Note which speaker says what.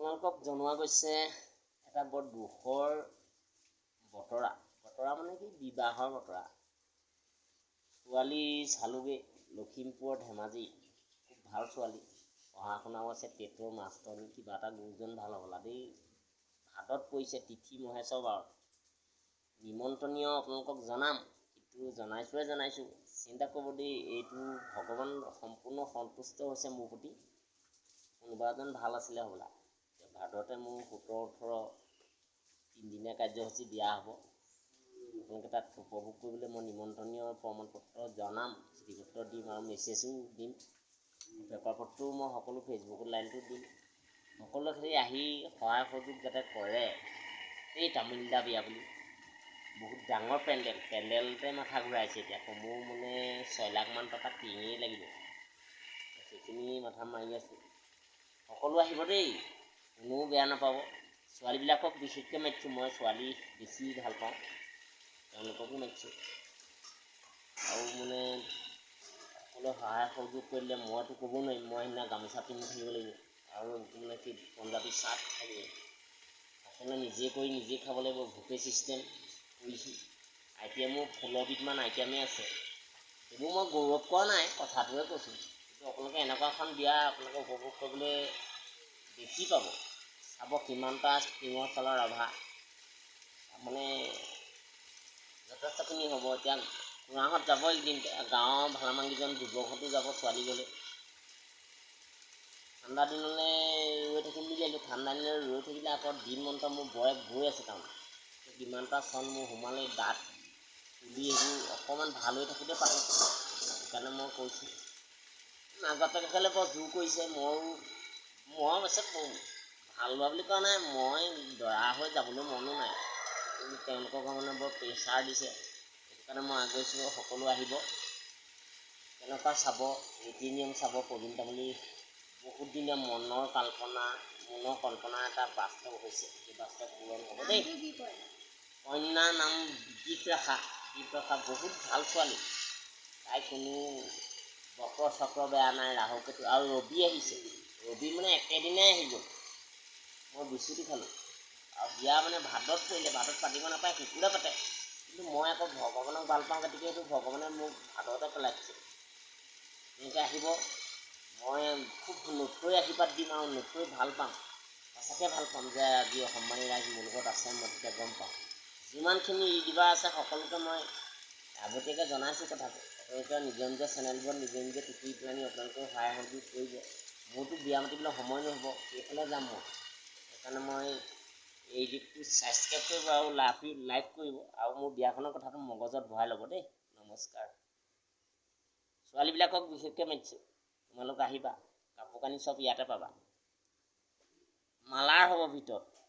Speaker 1: আপোনালোকক জনোৱা গৈছে এটা বৰ দুখৰ বতৰা। বতৰা মানে কি, বিবাহৰ বতৰা। ছোৱালী চালোগৈ লখিমপুৰৰ ধেমাজি, খুব ভাল ছোৱালী, পঢ়া শুনাও আছে, টেটৰ মাষ্টৰণী, কিবা এটা গুৰুজন ভাল হ'বলা দেই। ভাদত পৰিছে তিথি মহেশ্বৰ বাৰত। নিমন্ত্ৰণীয় আপোনালোকক জনাম, কিন্তু জনাইছোঁহে জনাইছোঁ, চিন্তা কৰিব দেই, এইটো ভগৱান সম্পূৰ্ণ সন্তুষ্ট হৈছে মোৰ প্ৰতি। কোনোবা এজন ভাল আছিলে হ'বলা। ভাদতে মোৰ 17 18 তিনিদিনীয়া কাৰ্যসূচী বিয়া হ'ব। আপোনালোকে তাত উপভোগ কৰিবলৈ মই নিমন্ত্ৰণীয় প্ৰমাণপত্ৰ জনাম, চিঠি পত্ৰ দিম আৰু মেছেজো দিম, পেপাৰ পত্ৰও মই সকলো ফেচবুকৰ লাইনটো দিম। সকলোৱে খালি আহি সহায় সহযোগ যাতে কৰে। এই তামুলীদা বিয়া বুলি বহুত ডাঙৰ পেণ্ডেল, পেণ্ডেলতে মাথা ঘূৰাইছে এতিয়া। কমেও মানে 6 লাখমান টকা টিঙেই লাগিব, সেইখিনি মাথা মাৰি আছোঁ। সকলো আহিব দেই, কোনেও বেয়া নাপাব। ছোৱালীবিলাকক বিশেষকৈ মাতিছোঁ, মই ছোৱালী বেছি ভাল পাওঁ, তেওঁলোককো মাতিছোঁ। আৰু মানে সকলোৱে সহায় সহযোগ কৰিলে মইতো ক'ব নোৱাৰিম, মই সেইদিনা গামোচা পিন্ধি থাকিব লাগিব আৰু মানে কি পঞ্জাবী চাৰ্ট থাকিব। সকলোৱে নিজে কৰি নিজে খাব লাগিব, বুফে ছিষ্টেম কৰিছোঁ। আইটেমো 16বিধমান আইটেমেই আছে। সেইবোৰ মই গৌৰৱ কৰা নাই, কথাটোহে কৈছোঁ। কিন্তু আপোনালোকে এনেকুৱা এখন বিয়া আপোনালোকে উপভোগ কৰিবলৈ দেখি পাব, চাব কিমানটা টিঙৰ চালৰ ৰাভা, মানে যথেষ্টখিনি হ'ব। এতিয়া খুৰাহঁত যাব এইকেইদিন, গাঁৱৰ ভালেমানকেইজন যুৱকহঁতো যাব ছোৱালী গ'লে। ঠাণ্ডা দিনলৈ ৰৈ থাকিম বুলি ভাবিলোঁ, ঠাণ্ডা দিনলৈ ৰৈ থাকিলে আকৌ দিন মন্ত্ৰ মোৰ বয়স গৈ আছে। তাৰমানে কিমানটা চন মোৰ সোমালে, দাঁত তুলি সেইবোৰ অকণমান ভাল হৈ থাকোঁতে পাতোঁ, সেইকাৰণে মই কৈছোঁ। মাক বাপেকসকলে বৰ জোৰ কৰিছে, ময়ো মই অৱশ্যে ভাল লোৱা বুলি কোৱা নাই, মই দৰা হৈ যাবলৈ মনো নাই, কিন্তু তেওঁলোকক মানে বৰ প্ৰেছাৰ দিছে, সেইটো কাৰণে মই আগবাঢ়িছোঁ। সকলো আহিব, কেনেকুৱা চাব, নীতি নিয়ম চাব। প্ৰবীণ তামুলী বহুত দিনীয়া মনৰ কল্পনা, মনৰ কল্পনা এটা বাস্তৱ হৈছে, সেই বাস্তৱ পূৰণ হ'ব দেই। কন্যাৰ নাম দীপৰেখা। দীপৰেখা বহুত ভাল ছোৱালী, তাই কোনো বক্ৰ চক্ৰ বেয়া নাই, ৰাহু কেতু আৰু ৰবি আহিছে। ৰবি মানে একেদিনাই আহি গ'ল, মই বিচুতি খালোঁ। আৰু বিয়া মানে ভাদত পৰিলে, ভাদত পাতিব নাপায়, কুকুৰে পাতে, কিন্তু মই আকৌ ভগৱানক ভাল পাওঁ, গতিকে সেইটো ভগৱানে মোক ভাদতে পেলাই দিছে। এনেকৈ আহিব, মই খুব নথৈ আশীৰ্বাদ দিম আৰু নথৈ ভাল পাম, সঁচাকৈ ভাল পাম যে আজি অসমবাণী ৰাইজ মোৰ লগত আছে, মই তেতিয়া গম পাওঁ। যিমানখিনি ইউটিউবাৰ আছে সকলোকে মই আগতীয়াকৈ জনাইছোঁ কথাটো। আপোনালোকে নিজৰ নিজৰ চেনেলবোৰত নিজে নিজে টুকি পেলানি আপোনালোকেও সহায় সহযোগ কৰিব। মোৰতো বিয়া মাতিবলৈ সময় নহ'ব, সেইফালে যাম মই, সেইকাৰণে মই এই ইউটিউবটো ছাবস্ক্ৰাইব কৰিব আৰু লাইক কৰিব আৰু মোৰ বিয়াখনৰ কথাটো মগজত ভৰাই ল'ব দেই। নমস্কাৰ। ছোৱালীবিলাকক বিশেষকৈ মাতিছোঁ, তোমালোক আহিবা, কাপোৰ কানি চব ইয়াতে পাবা। মালাৰ হ'ব ভিতৰত।